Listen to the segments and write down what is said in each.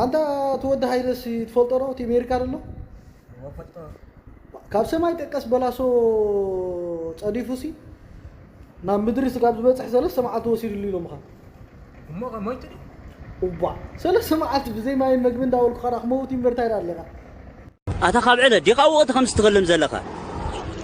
ኣንታ እቲ ወዲ ሃይለሲ ትፈልጦ ዶ? እቲ ኣሜሪካ ዘሎ? ካብ ሰማይ ጠቀስ በላሶ ጸዲፉሲ ናብ ምድሪ ስጋብ ዝበጽሕ ሰለስተ መዓልቲ ወሲድሉ ኢሎምኻ። እሞ ሞይቱ ድዩ? እባ፣ ሰለስተ መዓልቲ ብዘይ ማይን መግቢ እንዳበልኩኻ ዳ ክመውት እምበር እንታይ ዳ ኣለኻ? ኣታ ካብ ዕለት ዲኻ ወቕቲ ከምዚ ትኽልም ዘለኻ?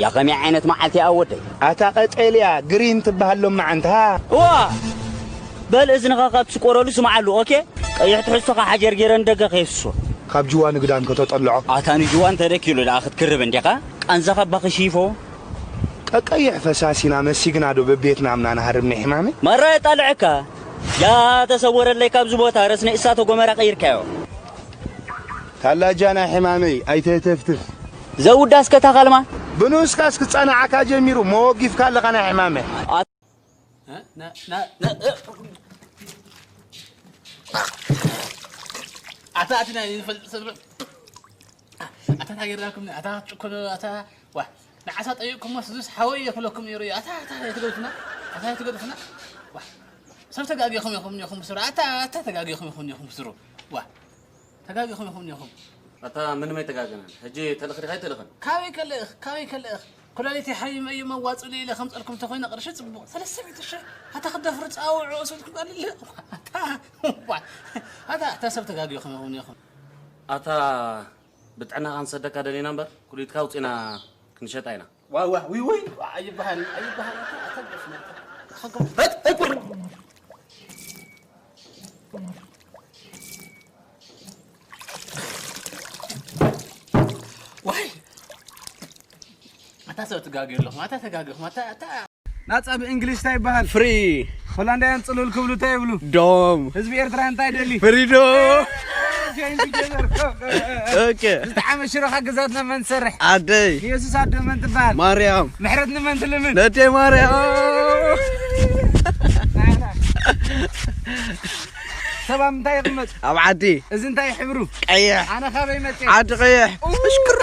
ያ ከመይ ዓይነት መዓልቲ እያ ወደይ? ኣታ ቀጠልያ ግሪን ትበሃል ሎማዓንቲ፣ ሃ? እዋ! በል እዝንኻ ካብ ትስቆረሉ ስምዓሉ፣ ኦኬ? ቀይሕ ትሕዝቶኻ ሓጀርጊረ ንደገ ከየፍስሶ። ካብ ጅዋ ንግዳም ከተጠልዖ። ኣታ ንጅዋ እንተደኪሉ ደኣ ክትክርብ እንዲኻ? ቃንዛኻ ባኽሺፎ። ቀቀይሕ ፈሳሲና መሲግና ዶ በቤትና ምና ንሃርም ናይ ሕማመይ? ማራ የጣልዐካ። ያ ተሰወረለይ ካብዚ ቦታ ረስነ እሳተ ጎመራ ቀይርካዮ። ታላጃና ሕማመይ ኣይተተፍትፍ። ዘውዳስ ከታ ካልማ? ብንኡስካስ ክጸናዓካ ጀሚሩ መወጊፍካ ኣለኻ ናይ ሕማመይ። እ? ና- ና- ና- እ- ኣታ ኣቲ ናይ ዝፈልጥ ሰብ ኣታ ታገርዳኩም ኣታ ጭኮ ኣታ ዋ ንዓሳ ጠይቅኩሞ ስዙስ ሓወይ የክለኩም ነይሩ እዩ። ኣታ ኣታ ኣይትገድፍና ኣታ ኣይትገድፍና ዋ ሰብ ተጋጊኹም ኢኹም ኢኹም ስሩ ኣታ ኣታ ተጋጊኹም ኢኹም ኢኹም ስሩ ዋ ተጋጊኹም ኢኹም ኢኹም ኣታ ምንም ኣይተጋገናን። ሕጂ ተልኽ ዲኻ ኣይተልኽን? ካበይ ከልእኽ ካበይ ከልእኽ ኩላሊት ሓሚመ እዩ መዋፅሉ ኢለ ከምፀልኩም ተኮይነ ቅርሺ ፅቡቕ ሰለስተ ሚእቲ ሺሕ ኣታ ክደፍር ፃውዑ እሱትኩም ኣልለ ኣታ ኣታ ኣታ ሰብ ተጋጊኹም ኢኹም ኢኹም ኣታ ብጥዕናኻ ንሰደካ ደሊና እምበር ኩሊትካ ውፅና ክንሸጣ ኢና። ዋ ዋ ዊ ወይ ኣይበሃል ኣይበሃል ኣታ ኣታ ደፍና ዋይ ኣታ ሰብ ትጋግዩ ኣለኹም ኣታ ተጋግኹም ኣታ ኣታ ናጻ ብእንግሊሽ እንታይ ይበሃል? ፍሪ። ሆላንዳውያን ጽሉል ክብሉ እንታይ ይብሉ? ዶም። ህዝቢ ኤርትራ እንታይ ይደሊ? ፍሪዶ። ኦኬ። ዝተዓመ ሽሮኻ ግዛትና መን ትሰርሕ? ኣደይ። ንየሱስ ኣዶ መን ትበሃል? ማርያም። ምሕረት ንመን ትልምን? ነደይ ማርያም። ሰባ ምንታይ ይቕመጥ? ኣብ ዓዲ። እዚ እንታይ ሕብሩ? ቀይሕ። ኣነ ካበይ መጽእ? ዓዲ ቀይሕ። እሽክር።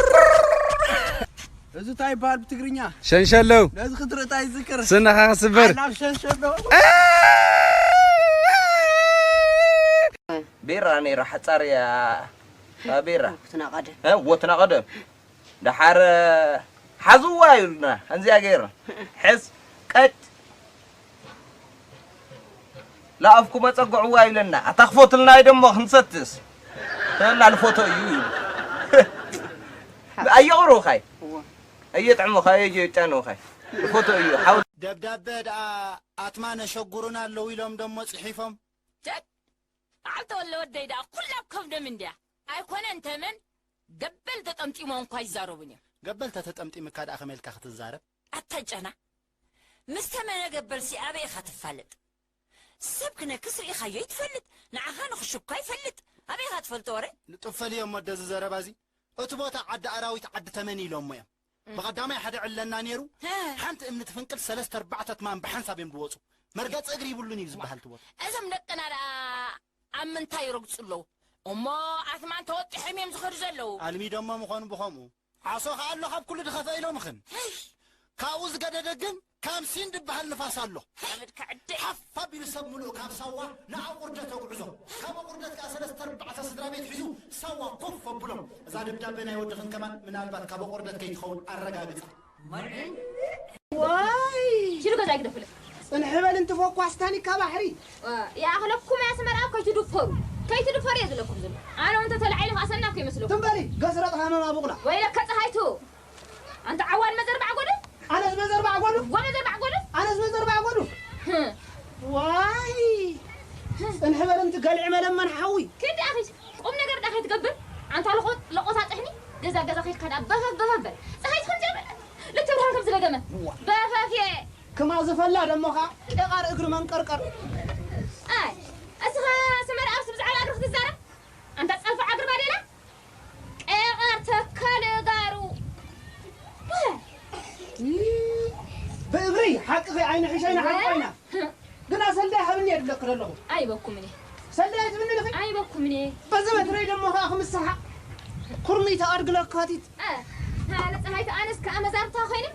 እዚ እንታይ ይበሃል ብትግርኛ? ሸንሸለው። ነዚ ክትርኢ እንታይ ይዝክር? ስንኻ ክስበር። I love ሸንሸለው። ቤራ ነይራ ሓጻር እያ። እታ ቤራ። ወትና ቀደም። እ፣ ወትና ቀደም። ደሓር ሓዝዋ ኢሉና። ከምዚኣ ገይሩ። ሕዝ ቀጥ ለኣፍኩ መጸግዕዋ ኢለና ኣታ ክፎትልና ደሞ ክንሰትስ ተላ ልፎቶ እዩ ኢሉ ኣየቕርብኻይ እወ። ኣየጥዕሙኻ ኣየጫንኻይ ልፎቶ እዩ ሓው ደብዳበ ደኣ ኣትማን ኣሸጉሩን ኣለዉ ኢሎም ደሞ ጽሒፎም ቸክ በዓል ተወለ ወደይ ደኣ ኩላ ከብዶም እንድያ ኣይኮነን ተመን ገበል ተጠምጢሞም እኳ ይዛረቡን እዮም ገበል ተተጠምጢምካ ደኣ ከመይ ኢልካ ክትዛረብ ኣታ ጨና ምስ ተመነ ገበልሲ ኣበይ ኢኻ ትፋለጥ ሰብ ክነክስ ርኢኻዮ ይትፈልጥ ንዓኻ ንኽሽኳ ይፈልጥ ኣበይ ኢኻ ትፈልጦ ወረ ንጡፍ ፈልዮም ወደዚ ዘረባ እዚ እቲ ቦታ ዓዲ ኣራዊት ዓዲ ተመን ኢሎሞ እዮም ብቐዳማይ ሓደ ዕለና ነይሩ ሓንቲ እምኒ ትፍንቅል ሰለስተ ኣርባዕተ ትማን ብሓንሳብ እዮም ዝወፁ መርገፂ እግሪ ይብሉን እዩ ዝበሃል እቲ ቦታ እዞም ደቅና ደኣ ኣብ ምንታይ ይረግፁ ኣለዉ እሞ ኣትማን ተወጢሖም እዮም ዝኸዱ ዘለዉ ኣልሚዶሞ ምኾኑ ብኸምኡ ዓሶ ኸኣ ኣሎ ካብ ኩሉ ድኸፈ ኢሎምኽን ካብኡ ዝገደደ ግን ካምሲን ድበሃል ንፋስ ኣሎ ሓፍ ኣቢሉ ሰብ ምሉእ ካብ ሳዋ ንኣቑርደት ኣጉዕዞ ካብ ኣቑርደት ከኣ ሰለስተ ኣርባዕተ ስድራ ቤት ሒዙ ሳዋ ኮፍ ኣብሎም እዛ ደብዳቤ ናይ ወድኽን ከማን ምናልባት ካብ ኣቑርደት ከይትኸውን ኣረጋግጻ ዋይ ሽዱ ገዛ ይግደፍልክ ጽንሕ በል እንት ፎኳስ ታኒካ ባሕሪ ይኣኽለኩም ኣስመራ ከይትድፈሩ ከይትድፈሩ እየ ዝለኩም ዝሎ ኣነ እውን ተተላዒሉ ከኣ ሰናፍ ከይመስለኩም ትም በሊ ገስረጥ ሃመማ ቡቕላ ወይለከ ፀሃይቱ ኣንተ ዓዋን መዘርባዕ ጎዱ ኣነስ መዘርባዕ ጎዱ ወመዘርባዕ ጎዱ ኣነስ መዘርባዕ ጎዱ ዋይ ጽንሕ በል እንት ገልዒ መለመን ሓዊ ክንዲ ኣኺስ ቁም ነገር ዳ ከይትገብር ኣንታ ለቆ ለቆታ ጥሕኒ ገዛ ገዛ ከይድካ ዳ በፈፍ በፈፍ በል ፀሃይ ትኾን ጀመረ ልትብርሃን ከም ዝደገመ በፈፍየ ክማ ዝፈላ ደሞኻ ቄቓር እግሪ መንቀርቀር ኣይ እስኻ ሰመረ ኣብስ ብዛዕባ እግሪ ክትዛረብ ኣንታ ጸልፋ እግሪ ባዴላ ቄቓር ተካል ጋሩ ብእግሪ ሓቅኺ ዓይኒ ሕሸይና ሓቂ ኮይና ግና ሰልዳይ ሃብኒ እየ ድብለኪ ዘለኹ ኣይበኩምን እየ ሰልዳይ ትብኒ ኢኺ ኣይበኩምን እየ በዚ በትረይ ደሞ ከዓ ክምስሓ ኩርሚት ኣድግለካቲት ኣነ ፀሃይተ ኣነስ ከዓ መዛርብታ ኮይነ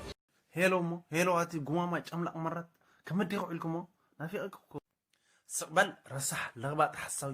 ሄሎ እሞ ሄሎ ኣቲ ጉማማ ጨምላቕ መራት ከመዲኹ ኢልኩሞ ናፊቐኩ እኮ ስቕ በል ረሳሕ ለኽባጥ ሓሳዊ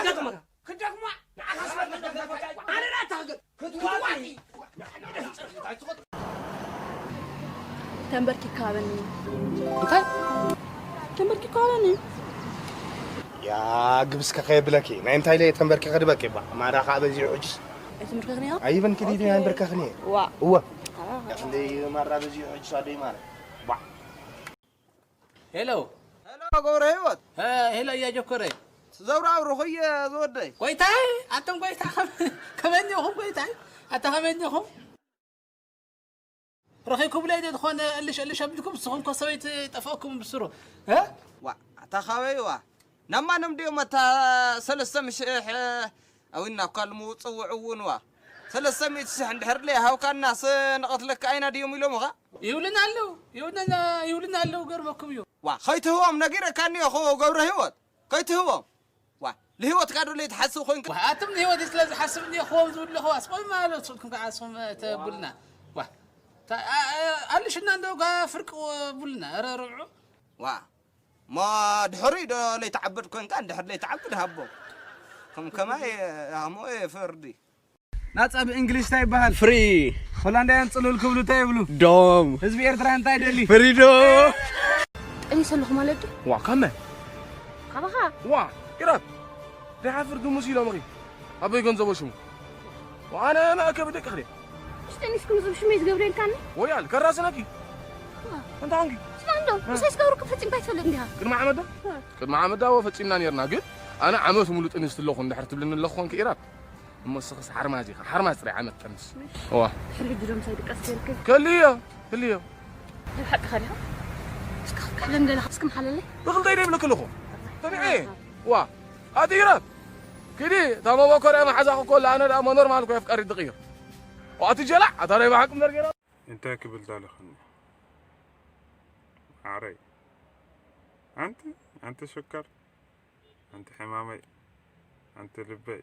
ክደግማ። ክደግማ። ንዓኻ ስለ ክደግማ። ኣነ ናታ ክገ-፣ ክትዋጋእ። ክትዋጋእ። ተንበርኪካ ሃበኒ። እንታይ? ተንበርኪካ ሃበኒ። ያ ግብስከ ከየብለኪ ናይ እንታይ ለየ ተንበርኪ ክድበቂ ባ ማራ ከዓ በዚሑ ሕጅስ ኣይትምርክኽኒ ኢኻ? ኣይበን ክዲድ ኣይንበርካኽኒ ዋ እወ ክንደይ ማራ በዚሑ ሕጅስ ኣደይ ማለት ባ ሄሎ ሄሎ ገብረ ህይወት ሄሎ እያ ጀኮረ ዘውራው ርኹየ ዝወደይ ጎይታይ ኣንቶም ጎይታ ከመ- ከመይ እኒኹም ጎይታይ ኣታ ከመይ እኒኹም ረኺብኩምለይ ዶ ዝኾነ እልሽ እልሽ ኣቢልኩም ንስኹም ኮ ሰበይቲ ጠፍእኩም ብስሩ እ? ዋ ኣታ ካበይ ዋ ናብ ማንም ድዮም ኣታ ሰለስተ ምሽሕ ኣዊና እኳ ልምውፅውዕ እውን ዋ ሰለስተ ሚእቲ ሽሕ እንድሕር ለይ ሃውካና ንቐትለካ ኣይና ድዮም ኢሎምኻ ይብሉና ኣለዉ ይብሉና ኣለዉ ገርመኩም እዩ ዋ ከይትህቦም ነጊረካ እኒኦኹ ገብረ ህይወት ከይትህቦም ዋ ንህይወትካ ዶ ለይትሓስብ ኮይንካ ኣቶም ንህይወት ስለ ዝሓስብ እኒኦ ክዎም ዝብሉ ኣለኹ ኣስቆም ማለት ስልኩም ከዓ ስም ተብልና ዋ ኣልሽና እንዶ ጋ ፍርቂ ቡልና ረ ርብዑ ዋ እሞ ድሕሪ ዶ ለይትዓብድ ኮይንካ እንድሕር ለይትዓብድ ሃቦም ከም ከማይ ሃሞ ፍርዲ ናጻ ብእንግሊሽ እንታይ ይበሃል? ፍሪ። ሆላንዳውያን ጽሉል ክብሉ እንታይ ይብሉ? ዶም። ህዝቢ ኤርትራ እንታይ ይደሊ? ፍሪዶ። ጠኒሰ ኣለኹ ማለት ድዩ? ዋ፣ ካብ መን? ካባኻ? ዋ፣ ኢራብ። ደሓፍር ድሙስ ኢሎምኺ። ኣበይ ገንዘቦ ሽሙ? ዋ፣ ኣነ መእከቢ ደቂ ክልኤ። ሽጠኒስኩም ዝም ሽመይ ዝገብረልካኒ? ወያል፣ ከራስነኪ። እንታይ ኾንኪ? ሽማንዶ፣ ምሳይ ዝገብሩ ክፈጺምካ ይትፈልጥ እንዲኻ? ቅድሚ ዓመት ዶ? ቅድሚ ዓመት ዳዎ ፈጺምና ነርና፣ ግን ኣነ ዓመት ሙሉ ጥንስቲ ኣለኹ እንድሕር ትብልኒ ኣለኹ ኾንኪ ኢራብ። እሞ ንስኽስ ሓርማዝ ኢኻ፣ ሓርማዝ ጥራይ ዓመት ጠንስ። ዋ። ድሕሪ ሕጂ ዶ ምሳይ ድቀስ ጌርክ? ከልዮ፣ ከልዮ። ብሓቂ ኸዲኻ? እስኪ ክትክሕለን ደለኻ፣ እስኪ መሓለለይ። ብኽልተይ ደይብለኪ ኣለኹ። ሰሚዐ? ዋ። ኣቲ ኢራብ። ኪዲ፣ እታ መበኮርያ መሓዛኹ እኮ ኣላ፣ ኣነ ደኣ ኖርማል እኮ ኣፍቃሪት ድቕይር። ዋ፣ ኣቲ ጀላዕ፣ ኣታ ናይ ብሓቂ እምበር ገይራ። እንታይ ክብል ዳለኸኒ? ዓረይ። ኣንቲ፣ ኣንቲ ሽከር፣ ኣንቲ ሕማመይ፣ ኣንቲ ልበይ፣